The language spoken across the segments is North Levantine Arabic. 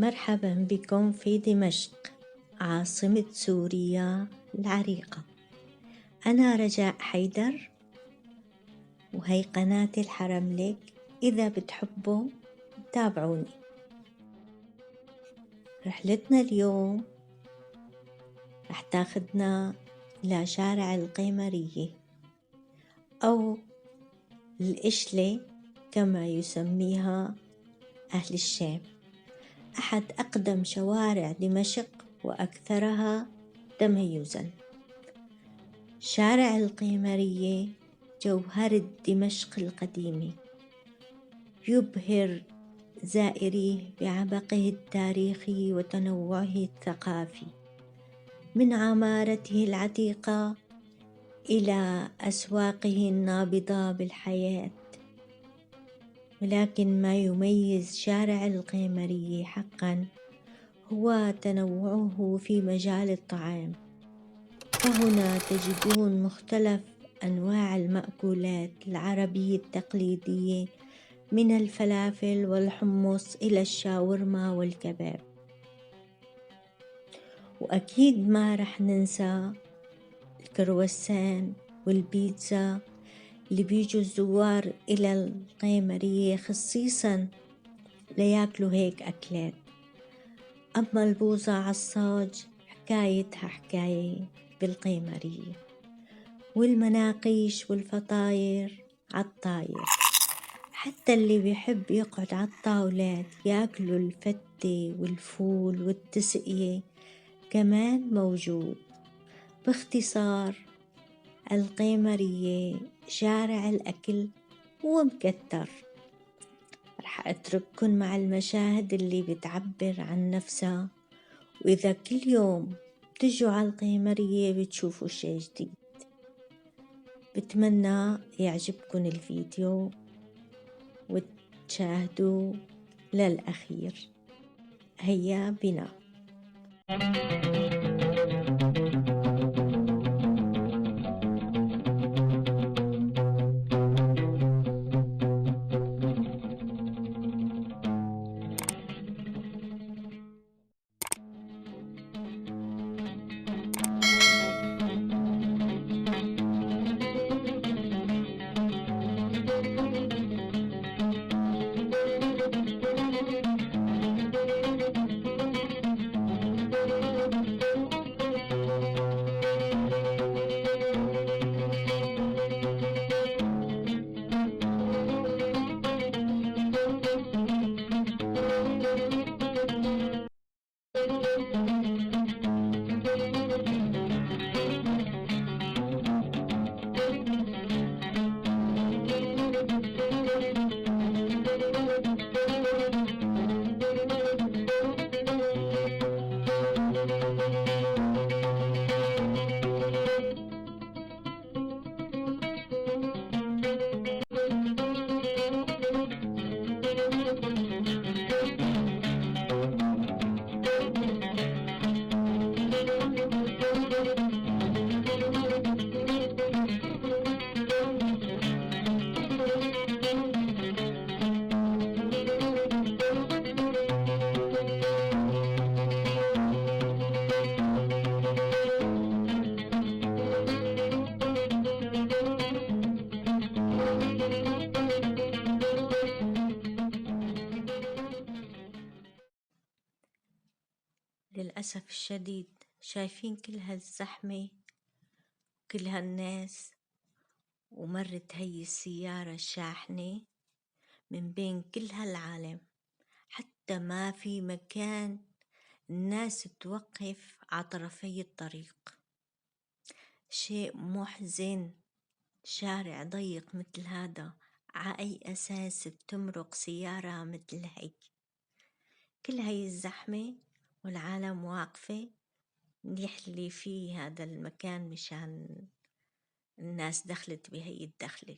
مرحبا بكم في دمشق عاصمة سوريا العريقة. أنا رجاء حيدر وهي قناة الحرملك، إذا بتحبوا تابعوني. رحلتنا اليوم رح تاخدنا إلى شارع القيمرية أو الإشلة كما يسميها أهل الشام، أحد أقدم شوارع دمشق وأكثرها تميزاً. شارع القيمرية جوهرة دمشق القديمة، يبهر زائريه بعبقه التاريخي وتنوعه الثقافي، من عمارته العتيقة إلى أسواقه النابضة بالحياة. ولكن ما يميز شارع القيمرية حقاً هو تنوعه في مجال الطعام، فهنا تجدون مختلف أنواع المأكولات العربية التقليدية من الفلافل والحمص إلى الشاورما والكباب. وأكيد ما رح ننسى الكرواسان والبيتزا اللي بيجوا الزوار إلى القيمرية خصيصاً لياكلوا هيك أكلات. أما البوظة عالصاج حكايتها حكاية بالقيمرية، والمناقيش والفطاير عالطاير. حتى اللي بيحب يقعد عالطاولات ياكلوا الفتة والفول والتسقية كمان موجود. باختصار، القيمرية شارع الأكل ومكتر. رح أترككن مع المشاهد اللي بتعبر عن نفسها، وإذا كل يوم بتجوا على القيمرية بتشوفوا شي جديد. بتمنى يعجبكن الفيديو وتشاهدوا للأخير. هيا بنا. للأسف الشديد شايفين كل هالزحمة وكل هالناس، ومرت هي السيارة الشاحنة من بين كل هالعالم، حتى ما في مكان الناس توقف على طرفي الطريق. شيء محزن، شارع ضيق مثل هذا على أي أساس بتمرق سيارة مثل هي؟ كل هي الزحمة والعالم واقفة. منيح اللي في هذا المكان مشان الناس دخلت بهي الدخلة.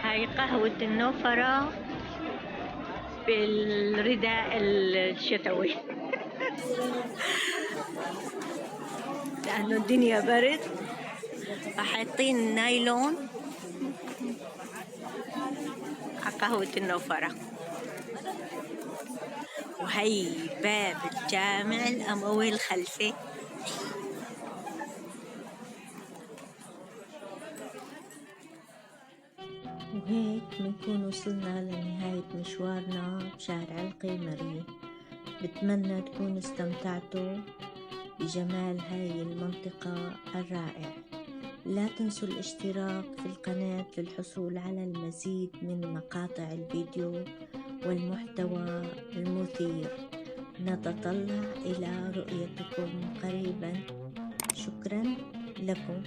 هاي قهوة النوفرة بالرداء الشتوي لأنه الدنيا برد، فحاطين نايلون على قهوة النوفرة. وهي باب الجامع الأموي الخلفي. وهيك بنكون وصلنا لنهاية مشوارنا بشارع القيمرية. بتمنى تكونوا استمتعتوا بجمال هاي المنطقة الرائع. لا تنسوا الاشتراك في القناة للحصول على المزيد من مقاطع الفيديو والمحتوى المثير. نتطلع إلى رؤيتكم قريبا. شكرا لكم.